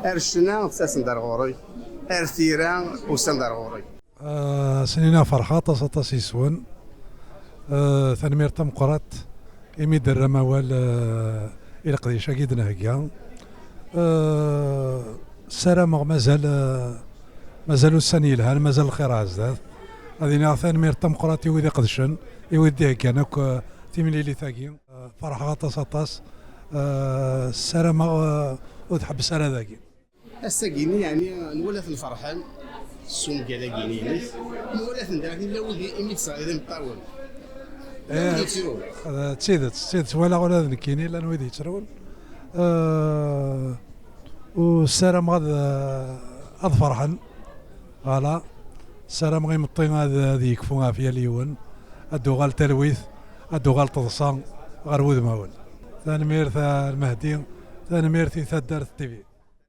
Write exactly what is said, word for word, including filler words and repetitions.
Ar ccna ttasen-d ar ɣur-i, ar tira usan-d ar ɣur-i. Ah, s-nini-aɣ ferḥeɣ aṭas, aṭas yes-wen. Ah, tanemmirt tameqqrant imi d-terram awal, ah, i leqdic-agi d-nhegga. Ah, ssarameɣ mazal, ah, mazal ussan yelhan, mazal lxir ar zdat. Ad iniɣ tanemmirt tameqqrant i wid iqedcen, i wid d-iheggan akk, ah, timlilit-agi. Ah, ferḥeɣ aṭas, aṭas. Ah, ssarameɣ, ah, ur tḥebbes ara dagi. Ass-agi-nni, yeɛni, nwala-ten ferḥen s ungal-agi-nni-inek, nwala-ten daɣen illa wid i mi d-tesɣiḍ imeṭṭawen. Illa wid Eh, yettrun. Eh, d tidet, d tidet, walaɣ ula d nekkini llan wid yettrun. Eh, u ssarameɣ ad, ad ferḥen. Voilà. Ssarameɣ imeṭṭi ad, ad yekfu ɣef yal yiwen. Ad d-tuɣal talwit, ad d-tuɣal teḍsa ɣer wudmawen. Tanemmirt a Lmehdi, tanemmirt i Taddart T V.